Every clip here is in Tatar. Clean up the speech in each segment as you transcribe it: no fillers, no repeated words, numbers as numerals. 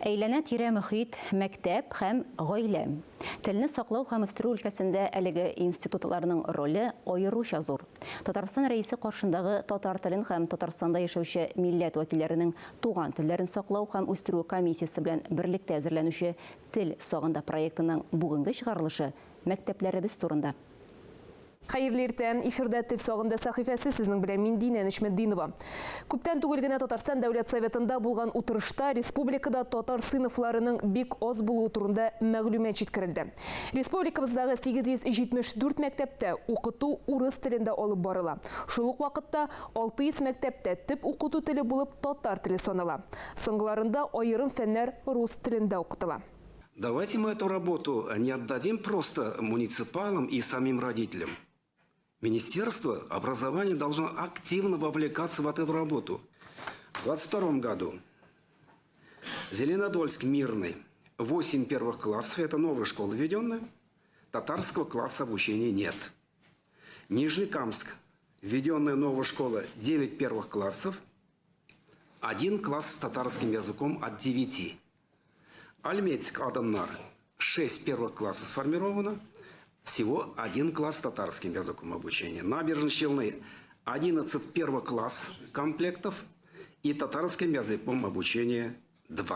Әйләнә-тирә мөхит, мәктәп һәм гаилә. Телне саклау һәм үстерү өлкәсендә әлеге институтларның роле аеруча зур. Татарстан Рәисе каршындагы татар телен һәм Татарстанда яшәүче милләт вәкилләренең туган телләрен саклау һәм үстерү комиссиясе белән берлектә әзерләнүче Тел сагында проектының бүгенге чыгарылышы мәктәпләребез турында. Хәерле иртә! Эфирда Тел сагында сәхифәсе, сезнең белән мин Динә Нечметдинова. Күптән түгел генә Татарстан Дәүләт Советында булган утырышта республикада татар сыйныфларының бик аз булуы турында мәгълүмат җиткерелде. Республикабыздагы 874 мәктәптә укыту урыс телендә алып барыла. Шул ук вакытта 600 мәктәптә төп укыту теле булып татар теле санала. Соңгыларында аерым фәннәр рус телендә укытыла. Давайте мы эту работу не отдадим просто муниципалам и самим родителям. Министерство образования должно активно вовлекаться в эту работу. В 2022 году Зеленодольск Мирный, 8 первых классов, это новая школа введенная, татарского класса обучения нет. Нижнекамск, введенная новая школа, 9 первых классов, один класс с татарским языком от 9. Альметьевск, Адымнар, 6 первых классов сформировано, всего один класс с татарским языком обучения. Набережные Челны, 11 первый класс комплектов и татарским языком обучения 2.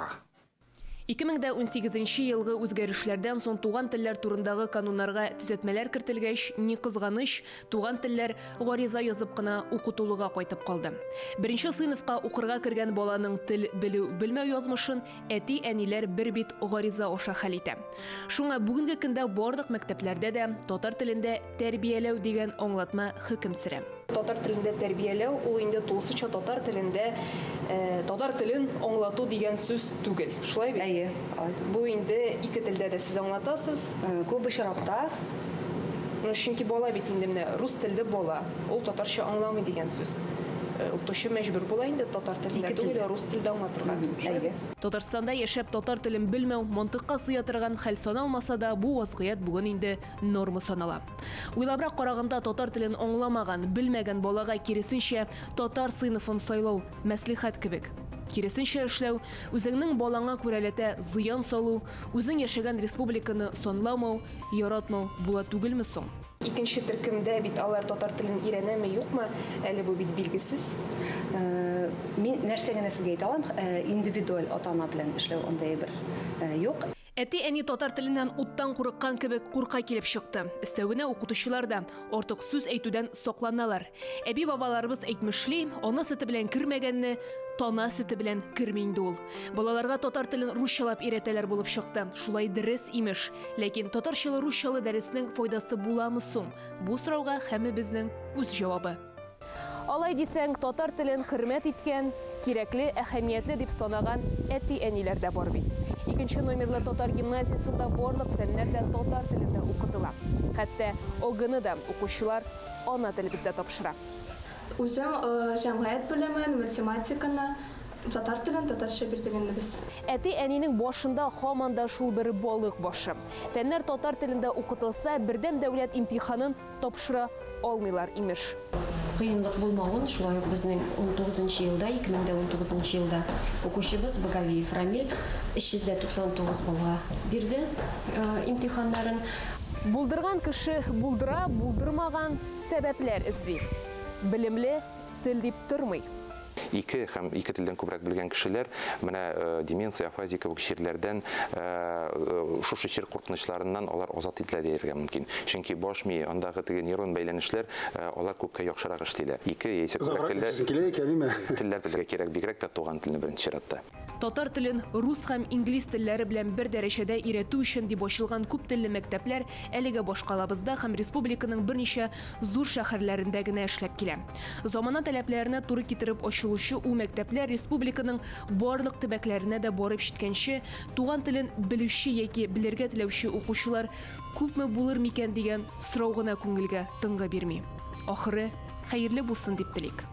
2018 елгы үзгәрешләрдән соң туган телләр турындагы кануннарга төзәтмәләр кертелгәч, ни кызганыч, туган телләр гариза язып кына укытулыга кайтып калды. Беренче сыйныфка укырга кергән баланың тел белү-белмәү язмышын әти-әниләр бер бит гариза аша хәл итә. Шуңа бүгенге көндә барлык мәктәпләрдә дә татар телендә тәрбияләү дигән аңлатма хөкем сөрә. Татар телендә тәрбияләү ул инде тулысынча татар телендә татар телен аңлату дигән сүз түгел. Шулай бит? Әйе, алай. Бу инде ике телдә дә сез аңлатасыз. Күп очракта. Ну, чөнки бала бит инде менә рус телле бала, ул татарча аңламый дигән сүз. Укытучы мәҗбүр була инде татар телендә түгел, ә рус телдә аңлатырга. Әйе. Татарстанда яшәп татар телен белмәү мантыкка сыя торган хәл саналмаса да, бу вазгыять бүген инде норма санала. Уйлабрак караганда, татар телен аңламаган, белмәгән балага киресенчә татар сыйныфын сайлау мәслихәт кебек. Киресенчә эшләү, үзеңнең балаңа күрәләтә зыян салу, үзең яшәгән республиканы санламау, яратмау була түгелме соң? Икенче төркемдә бит алар татар телен өйрәнәме, юкмы, әле бу бит билгесез. Мин нәрсә генә сезгә әйтә алам, индивидуаль ата-ана белән эшләү андый әйбер юк. Әти-әни татар теленнән уттан курыккан кебек курка килеп чыкты. Өстәвенә укытучылар да артык сүз әйтүдән сакланалар. Әби-бабаларыбыз әйтмешли, ана сөте белән кермәгәнне тана сөте белән керми инде ул. Балаларга татар телен русчалап өйрәтәләр булып чыкты. Шулай дөрес, имеш. Ләкин татарчалы-русчалы дәреснең файдасы буламы соң? Бу сорауга һәммебезнең үз җавабы. Алай дисәң, татар телен хөрмәт иткән, кирәкле, әһәмиятле дип санаган әти-әниләр дә бар бит. Икенче номерлы татар гимназиясендә барлык фәннәр дә татар телендә укытыла. Хәтта ОГЭны да укучылар ана телебездә тапшыра. Үзем җәмгыять белемен, математиканы, татар телен татарча бирдек инде без. Әти-әнинең башында һаман да шул бер балык башы. Фәннәр татар телендә укытылса, бердәм дәүләт имтиханын тапшыра алмыйлар, имеш. Кыенлык булмавын, шулай ук безнең унтугызынчы елда, 2019 елда укучыбыз Багавиев Рамил 399 баллга бирде имтиханнарын. Булдырган кеше булдыра, булдырмаган, сәбәпләр эзли. Белемле тел дип тормый. Ике һәм ике телдән күбрәк белгән кешеләр менә деменция, афазия кебек чирләрдән, шушы чир куркынычларыннан алар азат ителә дияргә мөмкин. Чөнки баш мие, андагы теге нейрон бәйләнешләр, алар күпкә яхшырак эшлиләр. Ике яисә күбрәк телдә телләр белергә кирәк, бигрәк тә туган телне беренче чиратта. Татар телен рус һәм инглиз телләре белән бер дәрәҗәдә өйрәтү өчен дип ачылган күп телле мәктәпләр әлегә башкалабызда һәм республиканың берничә зур шәһәрләрендә генә эшләп килә. Замана таләпләренә туры китереп ачылучы ул мәктәпләр республиканың барлык төбәкләренә дә барып җиткәнче, туган телен белүче яки белергә теләүче укучылар күпме булыр микән дигән сорау гына күңелгә тынгы бирми. Ахыры хәерле булсын дип телик.